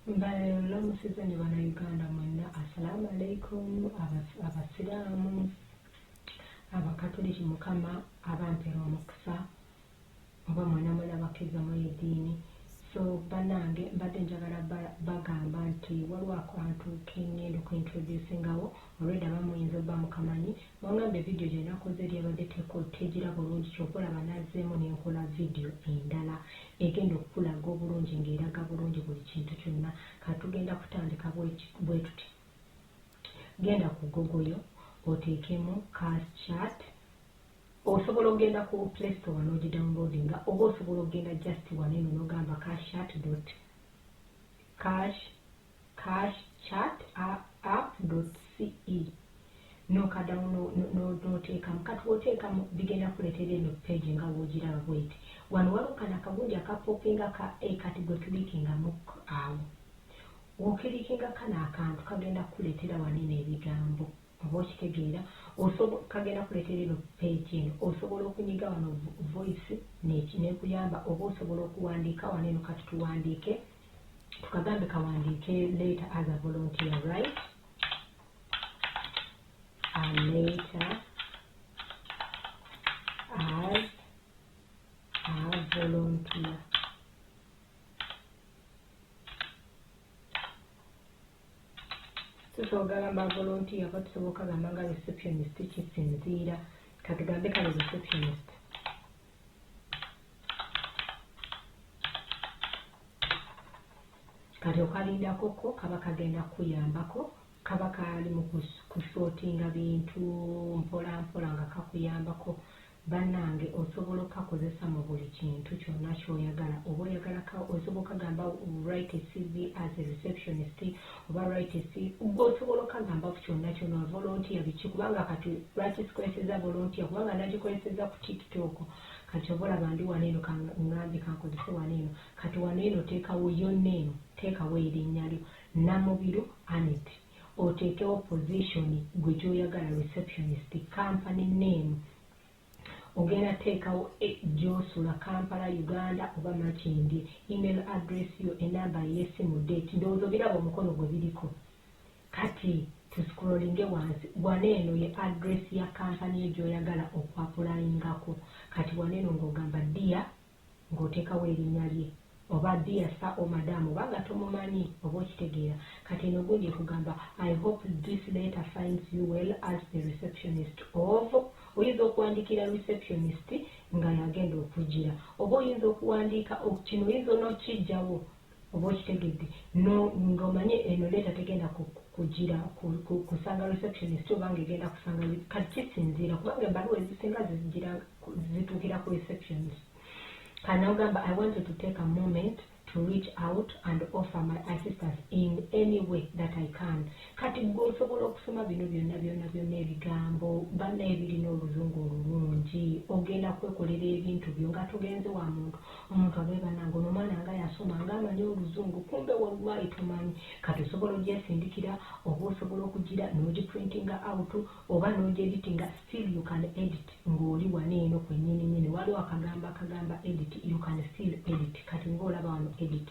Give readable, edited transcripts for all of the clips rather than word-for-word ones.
Mbalamusiza ne Bannayuganda mwenna. Assalaamu alaikum Abasiraamu, Abakatuliki, Mukama abampera omukisa oba mwena mwena bakkiriza mu eddiini. So bannange, mbadde njagala bagamba nti waliwo akantu kengenda okuintroducingawo. Olwedda bamuyinza obba mukamanyi wangamba evidiyo gye nakoze eri ebadde tegira bulungi, kyova olaba nazzeemu nenkola vidiyo endala egenda okukulaga obulungi ng'eraga bulungi buli kintu kyonna. Kati tugenda kutandika bwe tuti. Genda ku Google yo, oteekemu Cash Chat. Osobola okugenda ku Play Store n'ogidownloadinga, oba osobola okugenda just wano eno n'ogamba cashchat dot cash cash chat app dot ce, n'oteekamu. Kati woteekamu, bigenda kuleetera eno page nga woogiraba bweti. Wano waliwo kano akagundi akapopinga ka a. Kati gwe clickingamu awo. Woclickinga kano akantu, kagenda kukuleetera wano eno ebigambo, oba okitegeera, kagenda kuleetera eno page eno. Osobola okunyiga wano voice nekuyamba, oba osobola okuwandiika wano eno. Kati tuwandiike, tukagambe kawandiike letter as a volunteer. Write a letter as a volunteer. Tusobola gamba volunteer oba tusobola okagamba nga receptionist, kisinziira. Katugambe kale receptionist. Kati okalindako ko kaba kagenda kukuyambako, kaba kali mu kusortinga bintu mpola mpola nga kakuyambako. Bannange, osobola okakozesa mu buli kintu kyonna kyoyagala. Oba oyagala, osobola okagamba write a CV as a receptionist, oba write a CV, osobola okagamba kyonna kyonna, volunteer biki. Kubanga kati lwaki sikozeseza volunteer? Kubanga nagikozeseza ku TikTok. Kati oba olaba ndi wano eno, ngambye kankozese wano eno. Kati wano eno teekawo yonna eno, teekawo erinnya lyo, Namubiru Anet, oteekewo position gwe gyoyagala, receptionist, company name ogenda teekawo gyosula, Kampala, Uganda oba Makindye, email address yo, enamba ey'essimu, date. Ndowooza obiraba omukono gwe biriko. Kati tuscrollinge wansi. Wano eno ye address ya kampani yo gy'oyagala okwapplyingako. Kati wano eno ng'ogamba dear, ng'oteekawo erinnya lye, oba dear sir or madam, oba nga tomumanyi, oba okitegeera. Kati eno gundi ekugamba, "I hope this letter finds you well as the receptionist of." Oyinza okuwandiikira receptionist nga yagenda okugira, oba oyinza okuwandiika kino, oyinza n'okijjawo, oba okitegedde, ng'omanye eno letter tegenda kugira kusanga receptionist, oba nga egenda kusanga. Kati kisinziira, kubanga ebbaluwa ezisinga zigira zituukira ku receptionist. Kanogamba, "I wanted to take a moment to reach out and offer my assistance in any way that I can." Kati gwe osobola okusoma bino byonna byonna byonna ebigambo banna ebirina oluzungu olulungi. Ogenda kwekolera ebintu byo nga togenze wa muntu. Omuntu abe, bannange, ono omwana nga yasoma, nga amanyi oluzungu, kumbe wallahi tomanyi. Kati osobola ogyesindikira, oba osobola okugira n'ogiprintinga out, oba n'ogyeditinga. Still you can edit ng'oli wano eno kwennyini nyini. Waliwo akagamba akagamba edit, you can still edit. Kati ng'olaba wano edit,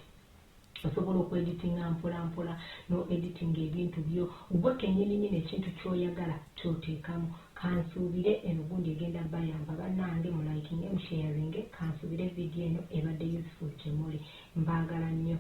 osobola okweditinga mpola mpola, no editing ebintu byo gwe kennyini nyini, ekintu ky'oyagala kyoteekamu. Kansuubire eno gundi egenda bayamba. Bannange, mulikinge, musharinge. Kansuubire vidiyo eno ebadde useful gye muli. Mbaagala nnyo.